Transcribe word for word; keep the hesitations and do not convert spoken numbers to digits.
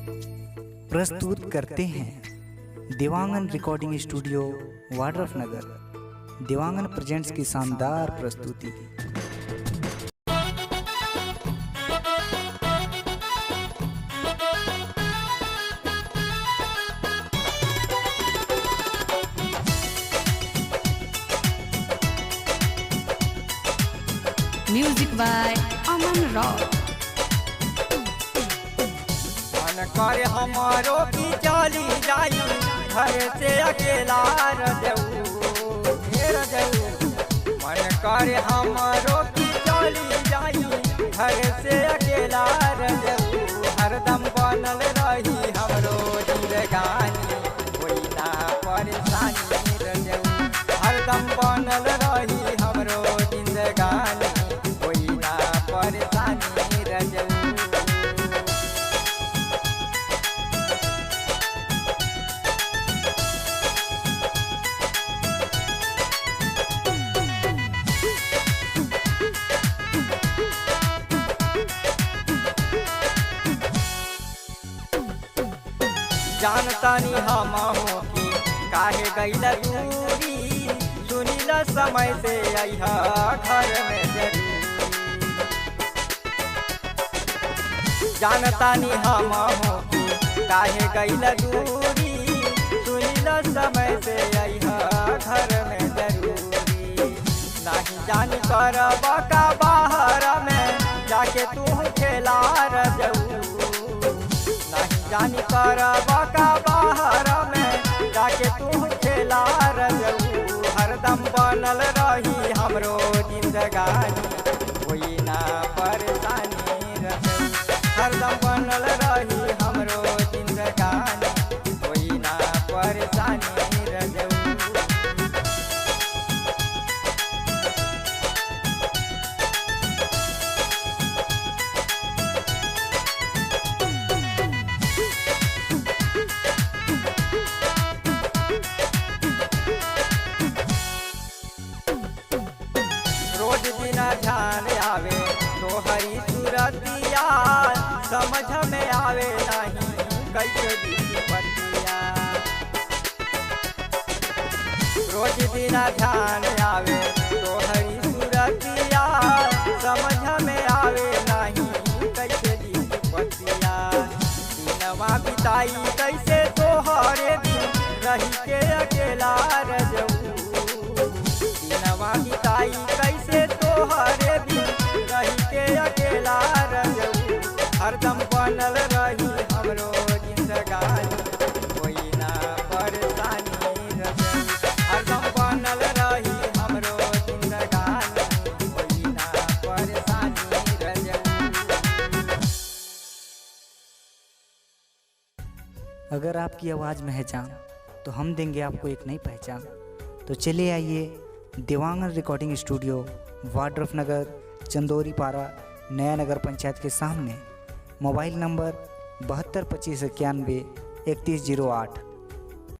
प्रस्तुत करते हैं Dewangan recording studio, Wadrafnagar. Dewangan presents की शानदार प्रस्तुति। Music by Aman Rao। मन करे हमरो की चली जाई घर से अकेला रजऊ, हे रजऊ। मन करे हमरो की चली जाई घर से अकेला रजऊ। हरदम बनल रही हमरो जिंदगानी, कोई ना परेशानी रजऊ। हरदम बनल रही हमरो जिंदगानी, कोई ना परेशानी रजऊ। जानतानी हमहू कि काहे गइल दूरी, सुनिल समय से अइहा घर में जरूरी। जानतानी हमहू कि काहे गइल दूरी, सुनिल समय से अइहा घर में जरूरी। नाही जानी करब का बाहर में जाके तू खेला रजऊ। नाही जानी करब का बाहर में जाके तू खेला रजऊ। हरदम बनल रही हमरो जिंदगानी, कोई ना परेशानी रजऊ। हरदम बनल रही हमरो जिंदगानी, कोई ना परेशानी रजऊ। रोज दिन ध्यान आवे तोहरी सूरतिया, समझ में आवे नहीं कैसे बीती पतिया। रोज दिन ध्यान आवे तोहरी सूरतिया, समझ में आवे नहीं कैसे बीती पतिया। दिनवा बिताई कैसे तोहरे बिन रही के अकेला रजऊ। दिनवा बिताई कैसे तोहरे बिन रही के अकेला रजऊ। हरदम बनल रही हमरो जिंदगानी, कोई ना परेशानी रजऊ। हरदम बनल रही हमरो जिंदगानी, कोई ना परेशानी रजऊ। अगर आपकी आवाज़ में है जान, तो हम देंगे आपको एक नई पहचान। तो चलिए आइए देवांगन रिकॉर्डिंग स्टूडियो, वाड्रफनगर, चंदोरी पारा, नया नगर पंचायत के सामने। मोबाइल नंबर बहत्तर पच्चीस इक्यानवे इकतीस जीरो आठ।